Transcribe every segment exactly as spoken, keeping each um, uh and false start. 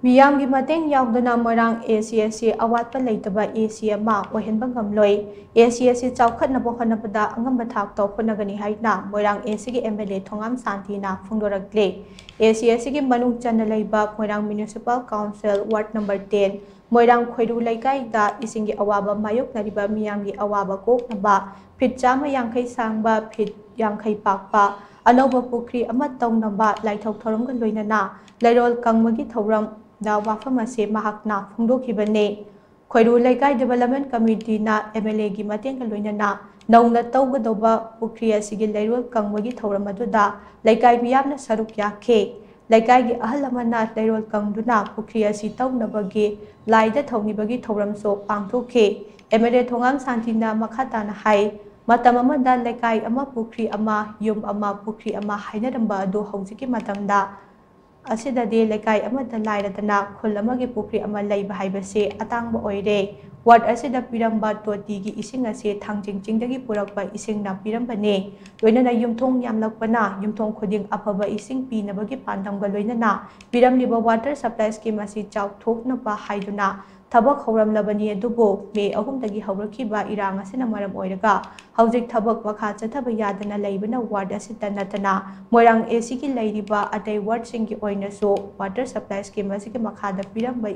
ꯃꯤꯌꯥꯝꯒꯤ ꯃꯇꯦꯡ ꯌꯥꯎꯗꯅ ꯃꯣꯏꯔꯥꯡ ꯑꯦ ꯁꯤ ꯑꯁꯤ ꯑꯋꯥꯠꯄ ꯂꯩꯇꯕ ꯑꯦ ꯁꯤ ꯑꯃ ꯑꯣꯏꯍꯟꯕ ꯉꯝꯂꯣꯏ꯫ ꯑꯦ ꯁꯤ ꯑꯁꯤ ꯆꯥꯎꯈꯠꯅꯕ ꯍꯣꯠꯅꯕꯗ ꯑꯉꯝꯕ ꯊꯥꯛꯇ ꯍꯣꯠꯅꯒꯅꯤ ꯍꯥꯏꯅ ꯃꯣꯏꯔꯥꯡ ꯑꯦ ꯁꯤꯒꯤ ꯑꯦꯝ ꯑꯦꯜ ꯑꯦ ꯊꯣꯉꯥꯝ ꯁꯥꯟꯇꯤꯅ ꯐꯣꯡꯗꯣꯔꯛꯂꯤ꯫ ꯑꯦ ꯁꯤ ꯑꯁꯤꯒꯤ ꯃꯅꯨꯡ ꯆꯟꯅ ꯂꯩꯕ Moirang municipal council ward number ten, Moirang Khoiru ꯂꯩꯀꯥꯏꯗ ꯏꯁꯤꯡꯒꯤ ꯑꯋꯥꯕ ꯃꯥꯌꯣꯛꯅꯔꯤꯕ ꯃꯤꯌꯥꯝꯒꯤ ꯑꯋꯥꯕ ꯀꯣꯛꯅꯕ ꯐꯤꯠ ꯆꯥꯝꯃ ꯌꯥꯡꯈꯩ ꯁꯥꯡꯕ, ꯐꯤꯠ ꯌꯥꯡꯈꯩ ꯄꯥꯛꯄ ꯑꯅꯧꯕ ꯄꯨꯈ꯭ꯔꯤ ꯑꯃ ꯇꯧꯅꯕ ꯂꯥꯏꯊꯣꯛ ꯊꯧꯔꯝꯒ ꯂꯣꯏꯅꯅ ꯂꯩꯔꯣꯜ ꯀꯪꯕꯒꯤ ꯊꯧꯔꯝꯗ ꯋꯥꯐꯝ ꯑꯁꯤ ꯃꯍꯥꯛꯅ ꯐꯣꯡꯗꯣꯛꯈꯤꯕꯅꯤ꯫ ꯈꯣꯏꯔꯨ ꯂꯩꯀꯥꯏ ꯗꯤꯚꯦꯂꯞꯃꯦꯟ ꯀꯃꯤꯇꯤꯅ ꯑꯦꯝ ꯑꯦꯜ ꯑꯦꯒꯤ ꯃꯇꯦꯡꯒ ꯂꯣꯏꯅꯅ ꯅꯧꯅ ꯇꯧꯒꯗꯧꯕ ꯄꯨꯈ꯭ꯔꯤ ꯑꯁꯤꯒꯤ ꯂꯩꯔꯣꯜ ꯀꯪꯕꯒꯤ ꯊꯧꯔꯝ ꯑꯗꯨꯗ ꯂꯩꯀꯥꯏ ꯃꯤꯌꯥꯝꯅ ꯁꯔꯨꯛ ꯌꯥꯈꯤ꯫ ꯂꯩꯀꯥꯏꯒꯤ ꯑꯍꯜ ꯑꯃꯅ ꯂꯩꯔꯣꯜ ꯀꯪꯗꯨꯅ ꯄꯨꯈ꯭ꯔꯤ ꯑꯁꯤ ꯇꯧꯅꯕꯒꯤ ꯂꯥꯏꯗ ꯊꯧꯅꯤꯕꯒꯤ ꯊꯧꯔꯝꯁꯨ ꯄꯥꯡꯊꯣꯛꯈꯤ꯫ ꯑꯦꯝ ꯑꯦꯜ ꯑꯦ ꯊꯣꯉꯥꯝ ꯁꯥꯟꯇꯤꯅ ꯃꯈꯥ ꯇꯥꯅ ꯍꯥꯏ, ꯃꯇꯝ ꯑꯃꯗ ꯂꯩꯀꯥꯏ ꯑꯃ ꯄꯨꯈ꯭ꯔꯤ ꯑꯃ, ꯌꯨꯝ ꯑꯃ ꯄꯨꯈ꯭ꯔꯤ ꯑꯃ ꯍꯥꯏꯅꯔꯝꯕ ꯑꯗꯨ ꯍꯧꯖꯤꯛꯀꯤ ꯃꯇꯝꯗ ꯑꯁꯤꯗꯗꯤ ꯂꯩꯀꯥꯏ ꯑꯃꯠꯇ ꯂꯥꯏꯔꯗꯅ ꯈꯨꯜ ꯑꯃꯒꯤ ꯄꯨꯈ꯭ꯔꯤ ꯑꯃ ꯂꯩꯕ ꯍꯥꯏꯕꯁꯤ ꯑꯇꯥꯡꯕ ꯑꯣꯏꯔꯦ꯫ ꯋꯥꯔꯗ ꯑꯁꯤꯗ ꯄꯤꯔꯝꯕ ꯇꯣꯇꯤꯒꯤ ꯏꯁꯤꯡ ꯑꯁꯤ ꯊꯥꯡꯖꯤꯡ ꯆꯤꯡꯗꯒꯤ ꯄꯨꯔꯛꯄ ꯏꯁꯤꯡꯅ ꯄꯤꯔꯝꯕꯅꯤ꯫ ꯂꯣꯏꯅꯅ ꯌꯨꯝꯊꯣꯡ ꯌꯥꯝꯂꯛꯄꯅ ꯌꯨꯝꯊꯣꯡ ꯈꯨꯗꯤꯡ ꯑꯐꯕ ꯏꯁꯤꯡ ꯄꯤꯅꯕꯒꯤ ꯄꯥꯟꯗꯝꯒ ꯂꯣꯏꯅꯅ ꯄꯤꯔꯝꯂꯤꯕ ꯋꯥꯇꯔ ꯁꯄ꯭ꯂꯥꯏ ꯁ꯭ꯀꯤꯝ ꯑꯁꯤ ꯆꯥꯎꯊꯣꯛꯅꯕ ꯍꯥꯏꯗꯨꯅ ꯊꯕꯛ ꯍꯧꯔꯝꯂꯕꯅꯤ꯫ ꯑꯗꯨꯕꯨ ꯃꯦ ꯑꯍꯨꯝꯗꯒꯤ ꯍꯧꯔꯛꯈꯤꯕ ꯏꯔꯥꯡ ꯑꯁꯤꯅ ꯃꯔꯝ ꯑꯣꯏꯔꯒ ꯍꯧꯖꯤꯛ ꯊꯕꯛ ꯃꯈꯥ ꯆꯠꯊꯕ ꯌꯥꯗꯅ ꯂꯩꯕꯅ ꯋꯥꯔꯗ ꯑꯁꯤꯇ ꯅꯠꯇꯅ ꯃꯣꯏꯔꯥꯡ ꯑꯦ ꯁꯤꯒꯤ ꯂꯩꯔꯤꯕ ꯑꯇꯩ ꯋꯥꯔꯗꯁꯤꯡꯒꯤ ꯑꯣꯏꯅꯁꯨ ꯋꯥꯇꯔ ꯁꯄ꯭ꯂꯥꯏ ꯁ꯭ꯀꯤꯝ ꯑꯁꯤꯒꯤ ꯃꯈꯥꯗ ꯄꯤꯔꯝꯕ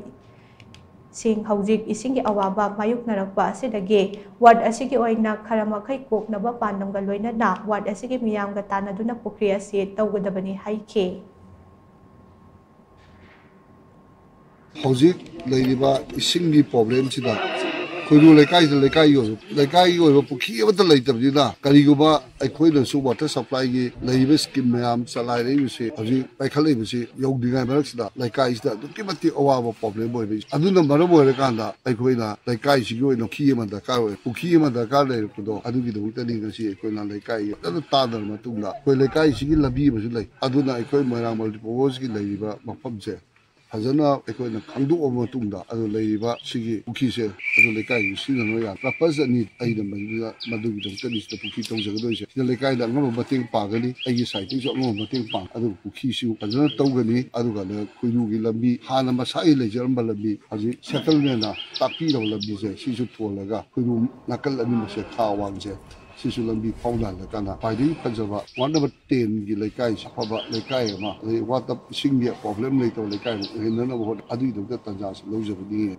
ꯁꯤꯡ ꯍꯧꯖꯤꯛ ꯏꯁꯤꯡꯒꯤ ꯑꯋꯥꯕ ꯃꯥꯌꯣꯛꯅꯔꯛꯄ ꯑꯁꯤꯗꯒꯤ ꯋꯥꯔꯗ ꯑꯁꯤꯒꯤ ꯑꯣꯏꯅ ꯈꯔ ꯃꯈꯩ ꯀꯣꯛꯅꯕ ꯄꯥꯟꯗꯝꯒ ꯂꯣꯏꯅꯅ ꯋꯥꯔꯗ ꯑꯁꯤꯒꯤ ꯃꯤꯌꯥꯝꯒ ꯇꯥꯟꯅꯗꯨꯅ ꯄꯨꯈ꯭ꯔꯤ ꯑꯁꯤ ꯇꯧꯒꯗꯕꯅꯤ ꯍꯥꯏꯈꯤ꯫ ꯍꯧꯖꯤꯛ ꯂꯩꯔꯤꯕ ꯏꯁꯤꯡꯒꯤ ꯄ꯭ꯔꯣꯕ꯭ꯂꯦꯝꯁꯤꯗ ꯈꯣꯏꯔꯨ ꯂꯩꯀꯥꯏꯁꯤꯗ ꯂꯩꯀꯥꯏꯒꯤ ꯑꯣꯏꯕ ꯂꯩꯀꯥꯏꯒꯤ ꯑꯣꯏꯕ ꯄꯨꯈ꯭ꯔꯤ ꯑꯃꯠꯇ ꯂꯩꯇꯕꯅꯤꯅ, ꯀꯔꯤꯒꯨꯝꯕ ꯑꯩꯈꯣꯏꯅꯁꯨ ꯋꯥꯇꯔ ꯁꯄ꯭ꯂꯥꯏꯒꯤ ꯂꯩꯔꯤꯕ ꯁ꯭ꯀꯤꯝ ꯃꯌꯥꯝ ꯆꯂꯥꯏꯔꯛꯏꯕꯁꯤ ꯍꯧꯖꯤꯛ ꯄꯥꯏꯈꯠꯂꯛꯏꯕꯁꯤ ꯌꯧꯗ꯭ꯔꯤꯉꯩ ꯃꯔꯛꯁꯤꯗ ꯂꯩꯀꯥꯏꯁꯤꯗ ꯑꯗꯨꯛꯀꯤ ꯃꯇꯤꯛ ꯑꯋꯥꯕ ꯄ꯭ꯔꯣꯕ꯭ꯂꯦꯝ ꯑꯣꯏꯕ꯫ ꯑꯗꯨꯅ ꯃꯔꯝ ꯑꯣꯏꯔꯀꯥꯟꯗ ꯑꯩꯈꯣꯏꯅ ꯂꯩꯀꯥꯏꯁꯤꯒꯤ ꯑꯣꯏꯅ ꯄꯨꯈ꯭ꯔꯤ ꯑꯃ ꯗꯔꯀꯥꯔ ꯑꯣꯏ꯫ ꯄꯨꯈ꯭ꯔꯤ ꯑꯃ ꯗꯔꯀꯥꯔ ꯂꯩꯔꯛꯄꯗꯣ ꯑꯗꯨꯒꯤꯗꯃꯛꯇꯅꯤ ꯉꯁꯤ ꯑꯩꯈꯣꯏꯅ ꯂꯩꯀꯥꯏ ꯐꯖꯅ ꯇꯥꯟꯅꯔ ꯃꯇꯨꯡꯗ ꯑꯩꯈꯣꯏ ꯂꯩꯀꯥꯏꯁꯤꯒꯤ ꯂꯝꯕꯤ ꯑꯃꯁꯨ ꯂꯩ꯫ ꯑꯗꯨꯅ ꯑꯩꯈꯣꯏ ꯃꯣꯏꯔꯥꯡ ꯃꯜꯇꯤꯄꯔꯄꯣꯁꯀꯤ ꯂꯩꯔꯤꯕ ꯃꯐꯝꯁꯦ ꯐꯖꯅ ꯑꯩꯈꯣꯏꯅ ꯈꯪꯗꯣꯛꯑꯕ ꯃꯇꯨꯡꯗ, ꯑꯗꯨ ꯂꯩꯔꯤꯕ ꯁꯤꯒꯤ ꯄꯨꯈ꯭ꯔꯤꯁꯦ ꯑꯗꯨ ꯂꯩꯀꯥꯏꯒꯤ ꯁꯤꯖꯤꯟꯅꯕ ꯌꯥꯅ purpose ꯑꯅꯤ ꯑꯩꯅ ꯃꯗꯨꯗ, ꯃꯗꯨꯒꯤꯗꯃꯛꯇꯅꯤ ꯁꯤꯗ ꯄꯨꯈ꯭ꯔꯤ ꯇꯧꯖꯒꯗꯣꯏꯁꯦ꯫ ꯁꯤꯗ ꯂꯩꯀꯥꯏꯗ ꯑꯉꯝꯕ ꯃꯇꯦꯡ ꯄꯥꯡꯒꯅꯤ, ꯑꯩꯒꯤ ꯁꯥꯏꯠꯇꯒꯤꯁꯨ ꯑꯉꯝꯕ ꯃꯇꯦꯡ ꯄꯥꯡ, ꯑꯗꯨꯒ ꯄꯨꯈ꯭ꯔꯤꯁꯨ ꯐꯖꯅ ꯇꯧꯒꯅꯤ꯫ ꯑꯗꯨꯒ ꯈꯣꯏꯔꯨꯒꯤ ꯂꯝꯕꯤ, ꯍꯥꯟꯅ ꯃꯁꯥꯒꯤ ꯂꯩꯖꯔꯝꯕ ꯂꯝꯕꯤ, ꯍꯧꯖꯤꯛ settlement ꯇꯥꯛꯄꯤꯔꯕ ꯂꯝꯕꯤꯁꯦ ꯁꯤꯁꯨ ꯊꯣꯜꯂꯒ ꯈꯣꯏꯔꯨ ꯅꯥꯀꯜ ꯑꯅꯤꯃꯛꯁꯦ ꯈꯥ ꯋꯥꯡꯁꯦ ꯁꯤꯁꯨ ꯂꯝꯕꯤ ꯐꯥꯎꯅꯍꯜꯂꯀꯥꯟꯗ ꯈ꯭ꯋꯥꯏꯗꯒꯤ ꯐꯖꯕ ward number ten ꯒꯤ ꯂꯩꯀꯥꯏ, ꯑꯐꯕ ꯂꯩꯀꯥꯏ ꯑꯃ, ꯑꯗꯩ water ꯏꯁꯤꯡꯒꯤ problem ꯂꯩꯇꯕ ꯂꯩꯀꯥꯏ ꯑꯃ ꯑꯣꯏꯍꯟꯅꯅꯕ ꯍꯣꯠꯅ-, ꯑꯗꯨꯒꯤꯗꯃꯛꯇ ꯇꯥꯟꯖꯥꯁꯤ ꯂꯧꯖꯕꯅꯤ꯫